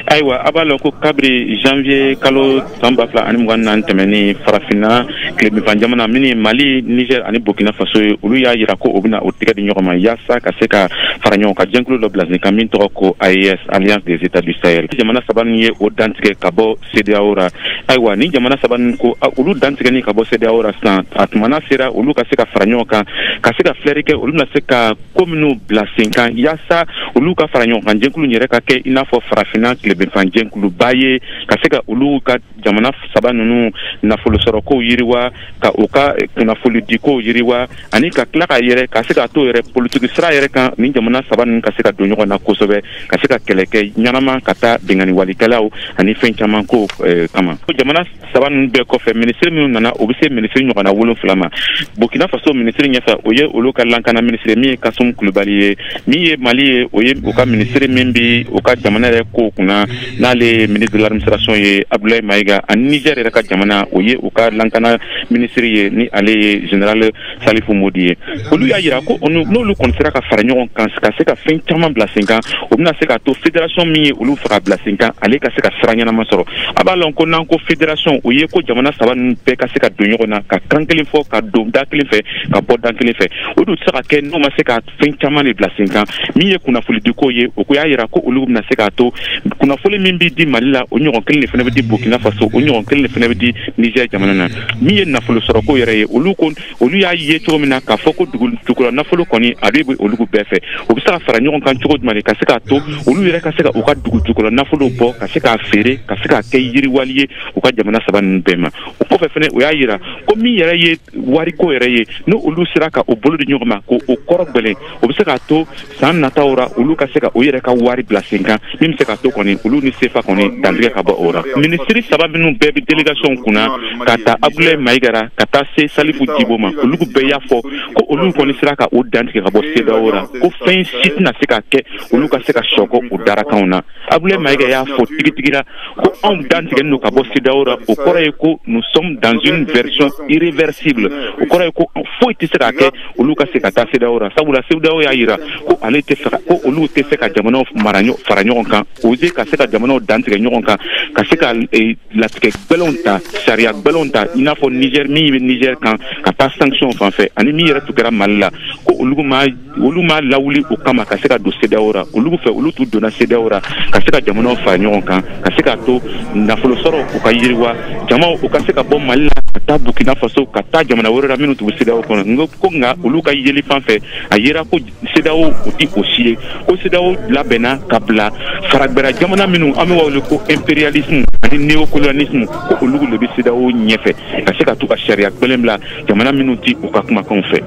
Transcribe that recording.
Ayiwa, a b'a lɔn ko kabiri janvier kalo san 2024 tɛmɛni, Farafinna tilebinfan jamana min ye Mali, Niger ani Burkina Faso ye, olu y'a yira ko o bɛna o tigɛ di ɲɔgɔn ma yaasa ka se ka fara ɲɔgɔn kan jɛnkulu dɔ bila sen kan min tɔgɔ ko AES, Alliance des États du Sahel. Jamana saba ninnu ye o dantigɛ ka bɔ CEDEAO ra. Ayiwa, ni jamana saba ninnu ko olu dantigɛni ka bɔ CEDEAO ra sisan, a tumana sera olu ka se ka fara ɲɔgɔn kan, ka se ka filɛri kɛ olu bɛna se ka ko minnu bila sen kan yaasa olu ka fara ɲɔgɔn kan jɛnkulu yɛrɛ ka kɛ i n'a fɔ Farafinna tilebinfan jɛnkuluba ye, ka se ka olu ka jamana saba ninnu nafolo sɔrɔkow yiriwa, ka u ka kunnafonidikow yiriwa, ani ka tila ka yɛrɛ ka se k'a to yɛrɛ politiki sira yɛrɛ kan, ni jamana saba ninnu ka se ka don ɲɔgɔn na kosɛbɛ, ka se ka kɛlɛ kɛ ɲɛnama ka taa binkanni walikɛlaw ani fɛn caman ko kama. Jamana saba ninnu bɛɛ kɔfɛ, minisiri minnu nana, o bɛ se minisiri ɲɔgɔnna 7 ma. Burkina Faso minisiri ɲɛfɛ, o ye olu ka lankana minisiri min ye Kasum Kulubali ye. Min ye Mali ye, o ye u ka minisiri min bi u ka jamana yɛrɛ kow kunna, n'ale ye ministre de l'administration ye, Abdoulaye Maïga. Ani Niger yɛrɛ ka jamana, o ye u ka lankana minisiri ye, ni ale ye général Salifu Modi ye. Olu y'a yira ko n'olu kɔni sera ka fara ɲɔgɔn kan ka se ka fɛn caman bila sen kan, o bɛna se k'a to fédération min ye olu fɛ ka bila sen kan, ale ka se ka sira ɲɛnama sɔrɔ. A b'a lɔn ko n'an ko fédération, o ye ko jamana saba ninnu bɛɛ ka se ka don ɲɔgɔn na, ka kan kelen fɔ, ka don da kelen fɛ, ka bɔ da kelen fɛ. O dun tɛ se ka kɛ n'o ma se ka fɛn caman de bila sen kan. Min ye kunnafonidiko ye, o ko y'a yira ko olu bɛna se k'a to kunnafoni min bɛ di Mali la, o ɲɔgɔn kelen de fana bɛ di Burkina Faso, o ɲɔgɔn kelen de fana bɛ di Niger jamana na. Min ye nafolo sɔrɔko yɛrɛ ye, olu ko olu y'a ye cogo min na k'a fɔ ko dugu jukɔrɔ nafolo kɔni a bɛ olu bɛɛ fɛ, o bɛ se ka fara ɲɔgɔn kan cogo jumɛn ka se k'a to olu yɛrɛ ka se ka u ka dugu jukɔrɔ nafolo bɔ, ka se k'a feere, ka se k'a kɛ yiriwali ye u ka jamana saba ninnu bɛɛ ma. O kɔfɛ fɛnɛ, o y'a yira ko min yɛrɛ ye wariko yɛrɛ ye, n'o olu sera ka o bolo di ɲɔgɔn ma k'o kɔrɔ gbɛlɛn, o bɛ se k'a to san nataw ra olu ka se ka o yɛrɛ ka wari bila sen kan min bɛ se k'a to kɔni olu ni CFA kɔni dantigɛ ka bɔ o ra. Minisiri saba minnu bɛɛ bɛ délégation kunna, ka taa Abdoulaye Maïga ra ka taa se Salifu Djibo ma, olu bɛɛ y'a fɔ ko olu kɔni sera ka o dantigɛ ka bɔ CEDEAO ra, ko fɛn si tɛna se ka kɛ olu ka se ka sɔkɔ o darakanw na. Abdoulaye Maïga y'a fɔ tigitigi la ko anw dantigɛlen don ka bɔ CEDEAO ra, o kɔrɔ ye ko nous sommes dans une version irréversible. O kɔrɔ ye ko foyi tɛ se ka kɛ olu ka se ka taa CEDEAO ra, sabula CEDEAO y'a yira ko ale tɛ fɛ, ko olu tɛ se ka jamanaw mara fara ɲɔgɔn kan, oser ka se ka jamanaw dantigɛ ɲɔgɔn kan, ka se ka latigɛ gbɛlɛnw ta, sariya gbɛlɛnw ta, i n'a fɔ Niger min bɛ Niger kan ka taa sanction fan fɛ, ani min yɛrɛ tun kɛra Mali la, ko olu ma lawuli o kama ka se ka don CEDEAO ra. Olu fɛ, olu tun donna CEDEAO ra ka se ka jamanaw fara ɲɔgɔn kan, ka se k'a to nafolo sɔrɔ u ka yiriwa, jamaw u ka se ka bɔ Mali la ka taa Burkina Faso, ka taa jamana wɛrɛ la minnu tun bɛ CEDEAO kɔnɔ. N ko nka olu ka yeli fan fɛ, a yera ko CEDEAO o ti o si ye, ko CEDEAO labɛnna ka bila faragbɛra jamana minnu an bɛ wele ko impérialisme ani néocolonialisme, ko olu de bɛ CEDEAO ɲɛfɛ ka se ka to ka sariya gbɛlɛn bila jamana minnu ti u ka kumakanw fɛ.